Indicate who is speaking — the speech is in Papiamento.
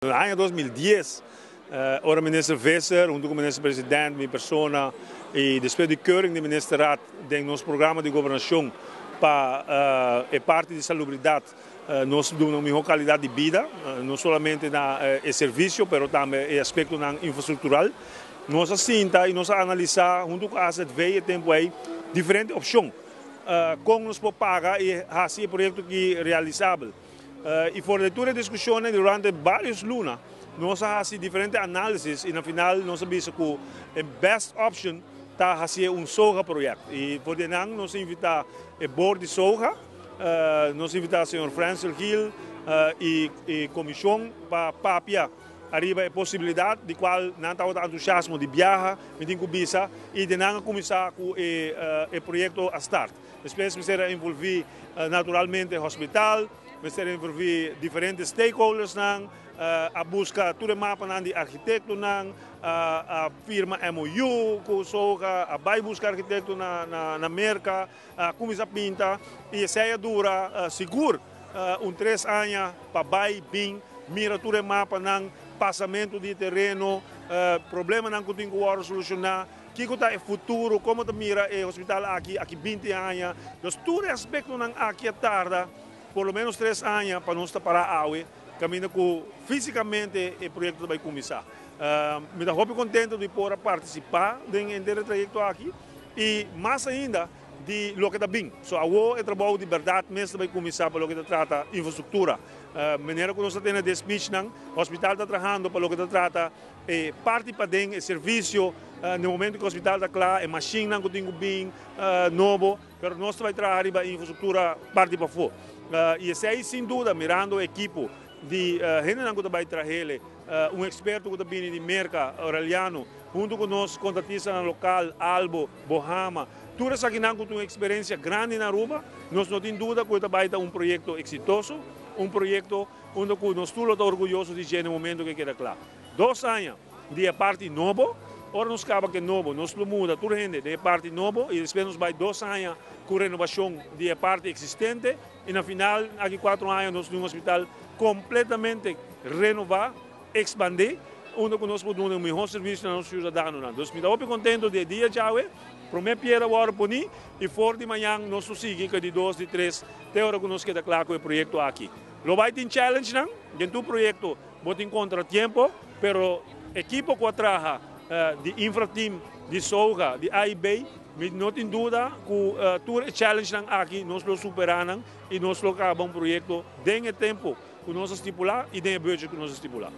Speaker 1: Na aña 2010, ora minister Visser, hunto cu minister president, mi persona, y despues di keuring di ministerraad den nos programa di gobernacion pa e parti di salubridad, nos duna un miho calidad di bida, no solamente na e servicio, pero tambe e aspectonan infrastructural. Nos a sinta y nos a analisa hunto cu AZV e tempo ey diferente opcion con nos por paga y haci e proyecto aki realisabel. Y for di tur e discusionnan durante varios luna nos a haci diferente análisis y na final nos a bisa cu e best option ta haci un SOGA project. Y for di nan nos a invita e board di SOGA, nos a invita señor Francel Gil y comision pa papia ariba e posibilidad di cual nan tabata entusiasmo di biaha, mi tin cu bisa, y di nan a cuminsa cu e proyecto a start. Despues mester a envolvi naturalmente hospital, mester a envolvi diferente stakeholders nan, a busca tur e mapanan di arquitectonan, a firma MOU cu SOGA, a bay busca arquitecto na Merca, a cuminsa pinta y esey a dura sigur un 3 aña pa bay bin mira tur e mapanan, pasamento di tereno, problemanan cu tin cu wordo soluciona, kico ta e futuro, con ta mira e hospital aki 20 aña. Dus tur aspectonan aki a tarda por lo menos 3 aña pa nos para awe, caminda cu fisicamente e proyecto ta bay cuminsa. Mi ta hopi contento di por participa den e trayecto aki y mas ainda di loke ta bin. So awo e trabou di berdad mes ta bay cuminsa pa loke ta trata infrastructura. Manera cu nos tin e speech nan, hospital ta trahando pa loke ta trata parti paden e servicio, na momento cu e hospital ta cla, e machine nan cu tin bin nobo, pero nos ta bay traha riba infrastructura parti pafo. Y esey sin duda, mirando e ekipo di hende nan cu ta bay traha, un experto cu ta bin di Merca, Aureliano, hunto cu nos contratista local, Albo, Bohama, tur esakinan cu un experiencia grandi na Aruba, nos no tin duda cu ta un proyecto exitoso, un proyecto unda nos tur ta orguyoso di na momento cu keda cla. 2 aña di parti nobo, ora nos caba cu nobo, nos lo muda tur hende di parti nobo y despues nos bay 2 aña cu renovacion di parti existente y na final, aki 4 aña, nos tin un hospital completamente renova, expandi, unda cu nos por duna un miho servicio na nos ciudadanonan. Anto, mi ta contento di dia djawe, prome piedra awor poni y for di mañan nos sigui cu di dos, di tres, te ora cu nos keda cla cu e proyecto aki. Lo bay tin challenge nan, den tur proyecto bo tin contratiempo, pero ekipo cu a traha di infrateam, di SOGA, di AIB, no tin duda cu tur challenge nan aki nos lo supera nan y nos lo caba un proyecto den e tempo cu nos a stipula y den e budget cu nos a stipula.